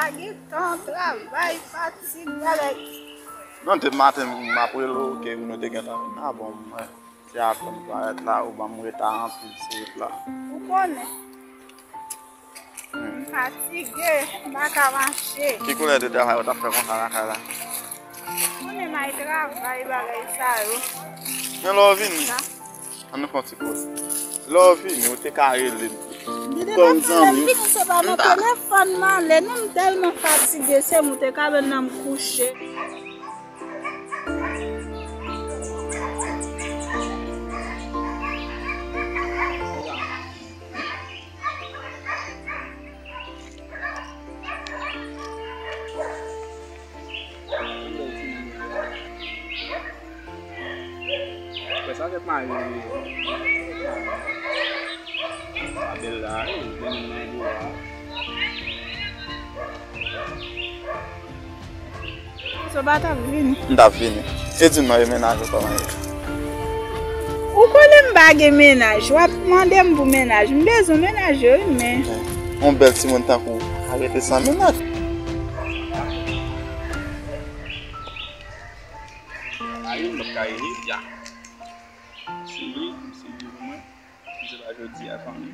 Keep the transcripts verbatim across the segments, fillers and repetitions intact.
Gen tan, travay, fatig, bagay. Non, depi maten m ap rele w ke nou te gentan vin la, bon, mwen se apre m parèt la, ou ban m reta anpil sou wout la. Ou konnen. M fatige, m pa ka mache. Ki koulè de travay ou t ap fè konsa lakay la? Ou konnen m al travay, bagay sa yo. Men lè w vini, ann nou fè yon ti koze. Lè w vini, ou te ka rele m. Depi m ap rele m vini, se pa nan telefòn m ale non, m tèlman fatige, se m ou te ka wè nan m kouche. Wè sa fèt mari li ye. Sa bèl la, wi, gen moun nan bò a. So pa t ap vini? M t ap vini. E di m non, e mennaj ou kòman ye? Ou konnen m pa gen mennaj. W ap mande m pou mennaj. M bezwen mennaj yo, wi, men. Yon bèl timoun tankou w ka rete san mennaj. Ayi, m p ap ka rele, ya. Se li, se li pou mwen. Se pa jodi a, fanmi.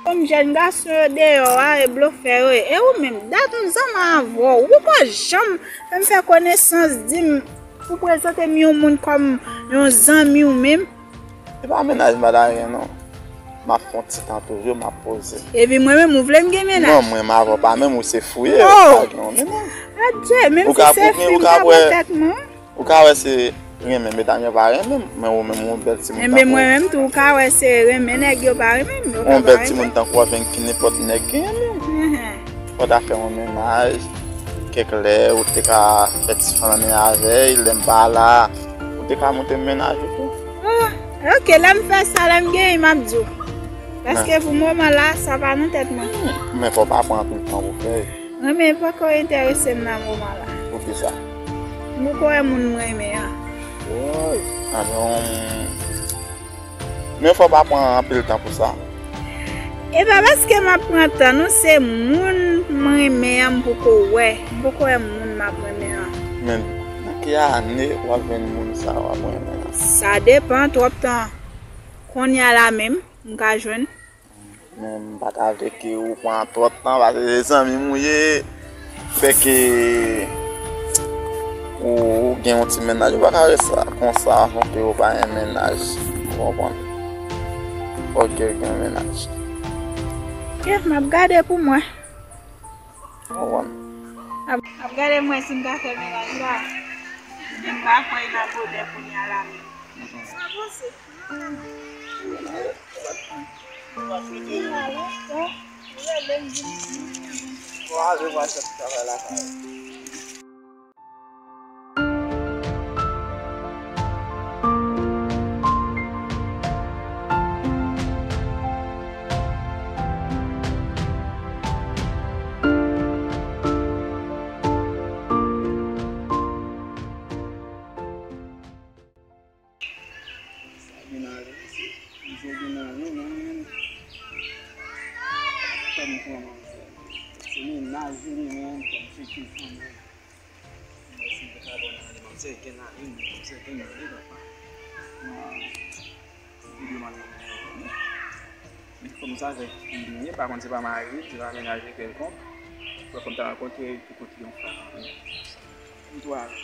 Kòm jèn gason yo deyò a, e blofè yo ye. E ou menm, dat m zanmi avè w, ou poko janm fè m fè konesans, di m, ou prezante m yon moun kòm yon zanmi w menm. E pa mennaj m pa ta gen non. M ap fè yon ti tan toujou, m ap poze. Epi mwen menm, ou vle m gen mennaj? Non, mwen m avè w pa menm, ou se fou ye, ou pa gen yon mennaj. Adje, menm si se fi m ta pran tèt mwen. Ou ka wè se renmen medam yo pa renmen m, men ou menm ou bèl timoun tankou w. Enben mwen menm tou, ou ka wè se renmen nèg yo pa renmen m, yo ka pa renmen m. Yon bèl timoun tankou w ap vin ki nenpòt nèg ki renmen w. Fò w ta fè yon mennaj, kèk lè ou te ka fè ti flannen avè l, lè m pa la, ou te ka montre m mennaj ou tou. Oh, ok, lè m fè sa, lè m genyen, m ap di w. Paske pou moman la, sa pa nan tèt mwen. Men fò w pa pran anpil tan pou fè l. Renmen poko enterese m nan moman la. Poukisa? M poko wè moun m renmen an. Woy, anben, men fò w pa pran anpil tan pou sa. E pa paske m ap pran tan, non, se moun m renmen an m poko wè. M poko wè moun m ap renmen an. Men nan ki ane w ap jwenn moun sa w ap renmen an? Sa depann, twòp tan. Kounye a la menm, m ka jwenn. Men m pa ta vle ke ou pran twòp tan, paske se zanmi m ou ye. Fè ke ou gen yon ti mennaj, ou pa ka rete konsa, fò ke ou pa gen mennaj. Ou konprann? Fò ke ou gen mennaj. Ok, m ap gade pou mwen. Ou konprann? Ap, ap gade mwen si m ka fè mennaj la. M pa kwè nan bonè kounye a la menm. Sa posib. Sa gen nan li, misye gen nan li, men fè m kòmanse. Se mennaj li, men fè m tcheke fanm nan. Mwen si m te ka bon nan li, men misye gen nan li, men misye gen nan li, papa. Li gen nan li, men. Men kòm ou save, m byen, pa konn se pa mari, se pa mennaj li kèlkonk. Fò m ta rankontre l pou kote yon fanm. M twò ale.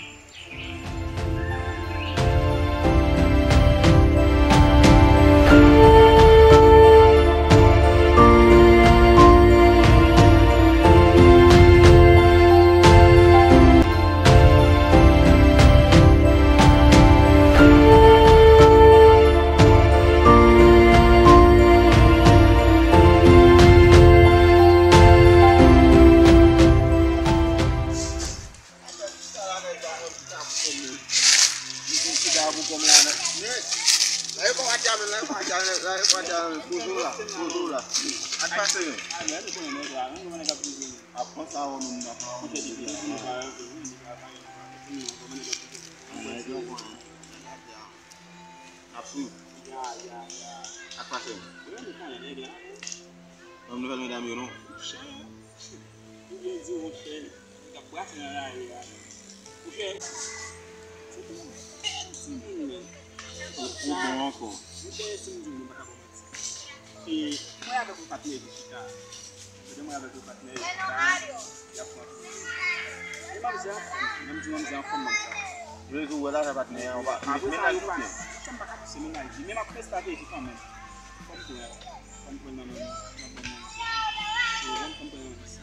Sa k pase? Wi, nou konnen nèg la, men. Ban m nouvèl medam yo non. Monchè, ou byen di, monchè, nèg ap brase nan lari a. Monchè, se te yon bèl timoun, men. Ou, ou bon ankò. Monchè, si m di w, mwen pa ka ba w manti. E mwen avèk yon patnè ki chita. Lè mwen avèk yon patnè ki chita, y ap pran plis. E manzè anfòm, menm di manzè anfòm, manzè anfòm. Yo di w wè la, sa patnè an, ou pa, mennaj ou byen? Monchè, m pa ka di se mennaj li, men m ap fè estrateji kanmenm. Fò m pran, fò m pran nan men, nan men manzè. Ou konprann? Fò m pran nan men misye.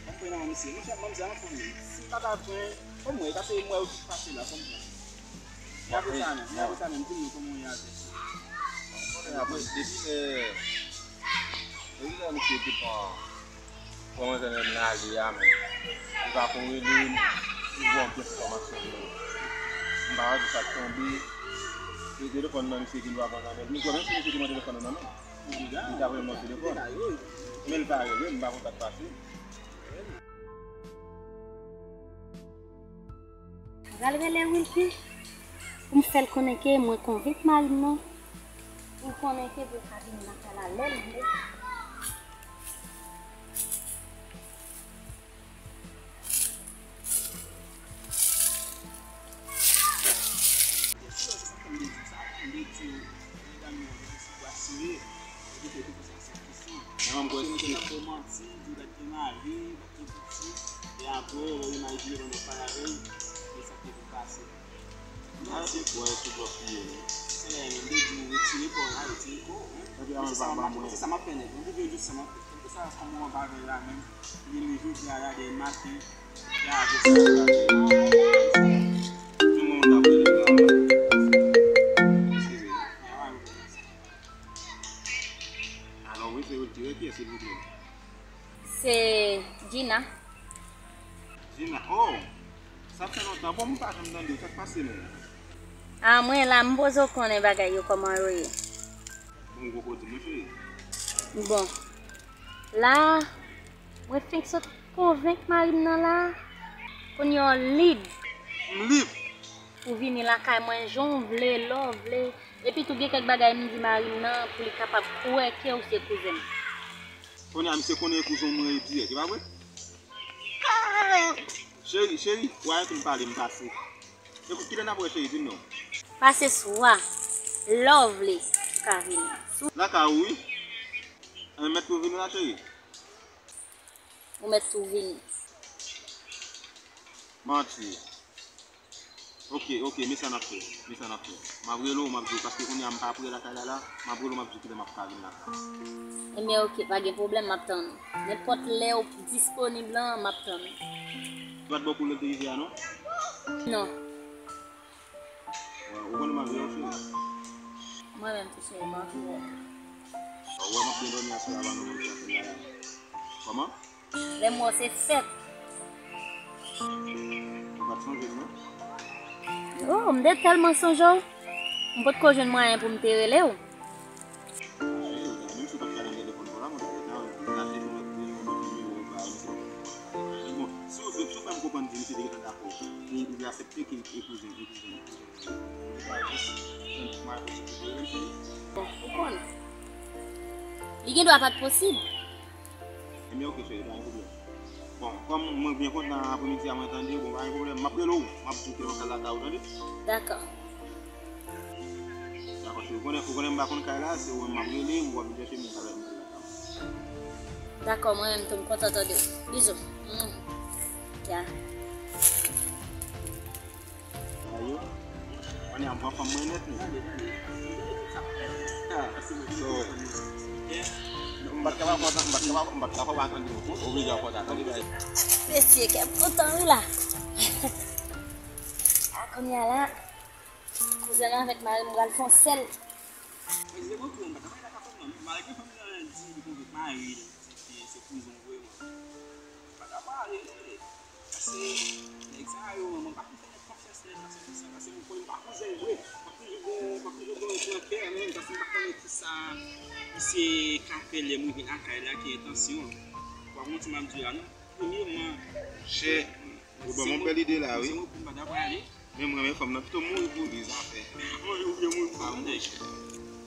Fò m pran nan men misye. Monchè, manzè anfòm, men. Si m pa ta pran, fò m wè, paske m wè yo tout pase la, fò m pran. Men apre sa menm, men apre sa menm, di m non kòman w ye avè l. Apre, depi lè, depi lè misye te pran, pran manzè nan men l ale a, men li pa ko rele m, li ba m pyès enfòmasyon yo. M pa wè sa k tonbe. Se telefòn nan misye ki dwa pran nan men l. Misye, menm si misye te pran telefòn nan nan men l, li ta voye m yon telefòn. Men l pa rele m, m pa konn sa k pase. M pral rele Wilky pou m fè l konnen ke mwen konvenk mari m nan, pou l konnen ke pou l ka vin lakay la lè l vle. Byen si, se sa k fè m te di w sa, m te di w medam yo, se pou asire, evite tout sa. Paske nou te nan fè manti, di w pa t gen mari, pa t gen pitit, e apre, lè w imajine pandan w pale avè l, se sa k te vin pase. Mwen se kwè sou bòs li ye, non. Se lè menm te di w retire kò w la, retire kò w, hein. Kèlkeswa sa m ap fè nèt, mwen te vle jis sa m ap fè. Kèlkeswa kòman w ap avè l la menm, li menm jodi a la, demen maten, li avè sa. Yon moun k ap rele m la, mwen. Eskize. Alò wi, se retire kiyès, silvouplè? Se Gina. Gina, oh! Sa fè lontan, bon, m pa janm tande w, sa k pase menm? A, mwen la, m poze w konnen bagay yo, kòman yo ye. Bon, ou poko di m, wi, cheri. Bon. La, mwen fenk sot konvenk mari m nan la. Kounye a w lib. M lib? Pou vini lakay mwen jan w vle, lè w vle. Epi tou gen kèk bagay m di mari m nan pou li kapab kwè ke w se kouzen m. Kounye a misye konnen e kouzen w mwen ye dirèk, e pa vre? Cheri, cheri, w a antre m pale m pase. Ekout, kilè n ap wè cheri, di m non. Pase swa, lè w vle, ou ka vini. Lakay ou wi. Mwen mèt tou vini la cheri? Ou mèt tou vini. Manti. Ok, ok, men sa n ap fè, men sa n ap fè. M ap rele w, m ap di w, paske kounye a m pa pre lakay la la, m ap rele w, m ap di w kilè m ap ka vin lakay. Ebyen, ok, pa gen pwoblèm, m ap tann ou. Nenpòt lè w disponib lan, m ap tann ou. Ou pa t bò kou lè l te rive a, non? Non. Ou konnen m ap veye w, cheri. Mwen menm tou, cheri, m ap veye w. Ou wè m ap byen dòmi aswè a, pa nan moun ki ap fè bagay. Kòman? Lè m wè w se fèt. Ou pa t sonje m, non? Oh, m te tèlman sonje w. M potko jwenn mwayen pou m te rele w. Menm si w pa t ka nan telefòn pa w la, mwen ta gentan rache tou lòt, yon lòt nimewo ba misye. Bon, si w, si w fè m konprann ke misye te gentan dakò, li, li aksepte ke e kouzen, e kouzen. Bon, ou konn. Li gen dwa pa t posib. Ebyen, ok, cheri, pa gen pwoblèm. Bon, kòm mwen byen kontan apremidi a, mwen tande, bon, pa gen pwoblèm. M ap rele w, m ap di w ke mwen pral lakay ou, tande? Dakò. Dakò, cheri, ou konnen, ou konnen m pa konn kay la, se ou menm m ap rele, ou ap vin chèche m, ou pral lakay ou. Dakò, mwen menm tou, m kontan tande w. Bizou. Mm. Ya. Ayo. Kounye a m pran fanm mwen nèt, men. Ah, so, m pa t kapab kontan, m pa t kapab, m pa t kapab atann yo. Oblije ap kontan, tande, bay. Mesye, kè m kontan, wi, la. Ah, kounye a la, kouzen an avèk mari m pral fè yon sèl. Mwen di, bon, tou, m pa t ap pale ak fanm nan, non. Malgre fanm nan di li konn mari l, se, se kouzen vre, mwen. M pa t ap pale, non, men. Paske nèg sa yo, mwen pa konn fè nèg konfyans nèt a san pou san, paske m konnen m pa kouzen l vre. M ap toujou gen, m ap toujou gen yon pwen kè, men, paske m pa konnen kisa misye ka fè lè m rive lakay la, ki entansyon l. Ou pa konn ti m ap di w la, non. Premyèman, chè, ou ban m yon bèl ide la, wi. Kouzen mwen, pou m pa ta prale. Men mwen renmen fanm nan, pito mouri pou li, zafè. Mwen oubyen mouri pou li.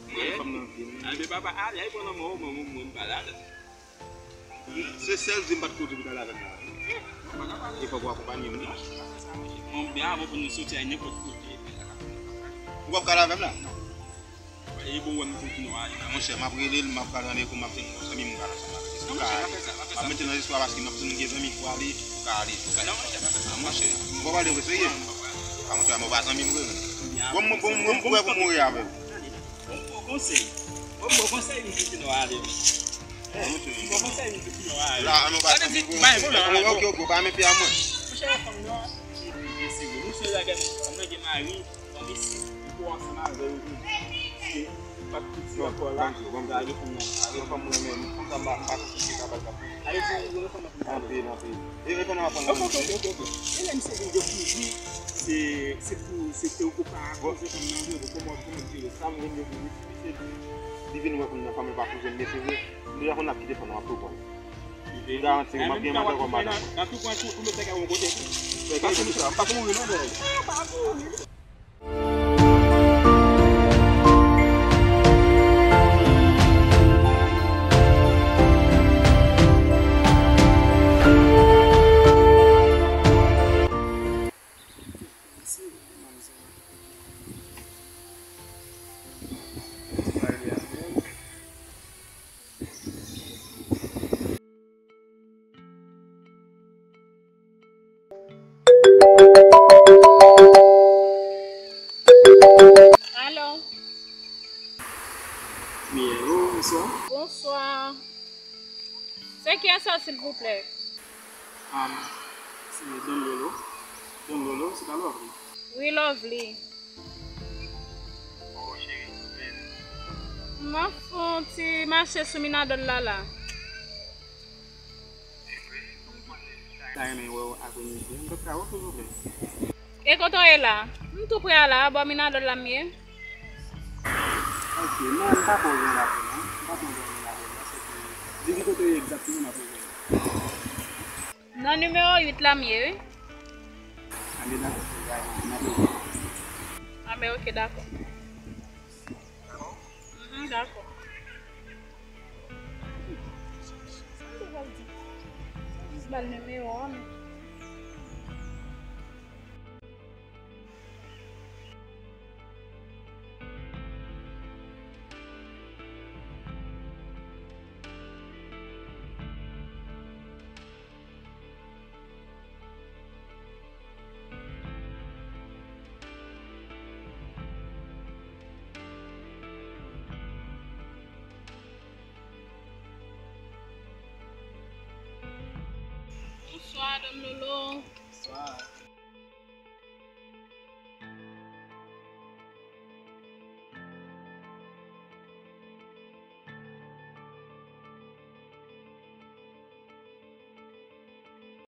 Mwen renmen fanm nan anpil. Anben papa, ale, al pran lanmò, mwen, mwen, mwen, m pa ladan. Se sèl di m pa t kote pou t al avè m la. E fòk w akonpanye m, wi. Bon, byen avan pou nou soti al nenpòt kote. Ou p ap ka al avè m la? E bon, wè m pou nou ale. Monchè, m ap rele l, m ap pale ann eko, m ap di yon zanmi m pral ansanm avè l. Èske w ka ale? M ap mete nan istwa paske m ap di nou gen zanmi pou ale, ou ka ale tou. Non, monchè, pa fè sa. Non, monchè, m pa pale vre, serye. Pa monchè, m pa zanmi m vre. Bon, bon, bon, bon, m prè pou mouri avè w. Bon, bon konsèy. Bon, bon konsèy, m di nou ale. Bon konsèy, m di nou ale. La, an nou pa zanmi m vre. Ok, ok, ok, ou pa menm pi a mwen. Monchè, fanm nan, li, li, li serye. Nou serye avè nou. Fanm nan gen mari. Fanmi si, li pou ansanm avè yo jodi. Se pa tout ti ankò la, gade fanm nan. Yon fanm mwen menm, fanm sa m pa, m pa kite sa bay sa. Ale di, yo fanm nan. Anpil, anpil. E, e fanm nan ap pran nan. Ok, ok, ok, ok. E lè misye vin dekouvri, se, se pou, se te ou pa koze fanm nan vre, kòman, kòman l jere sa, mwen menm dekouvri, se li, li vin wè fanm nan, fanm nan pa koze l, men se vre, lè fanm nan ap kite fanm nan, ap tou pran. M garanti w, m ap gen madanm kòm madanm. Nan tou pwen tou, tou met bagay yon kote tou. Bagay sa, m pa pou mouri non, bro. Ah, pa pou mouri. Alo. Wi, alo, bonswa. Bonswa. Se kiyès sa, silvouplè? Um, se Don Lolo. Don Lolo, se pa Lovely? Wi, Lovely. M ap fè yon ti mache sou Minadòl la, la. Ta renmen wè w apremidi. M p ap ka wè w, silvouplè. E kote w ye la? M tou pre a la, bò Minadòl la m ye. Ok, non, m pa kwè w gen lapè, non. M pa kwè w gen lapè, paske depi kote w ye egzakteman, m ap wè w. Nan nimewo uit la m ye, wi. Anben, dakò, m ap wè w. Anben, ok, dakò. Mhm, dakò. Sa m te pral di? Jis ba l nimewo a, men. Bonswa, Don Lolo. Bonswa.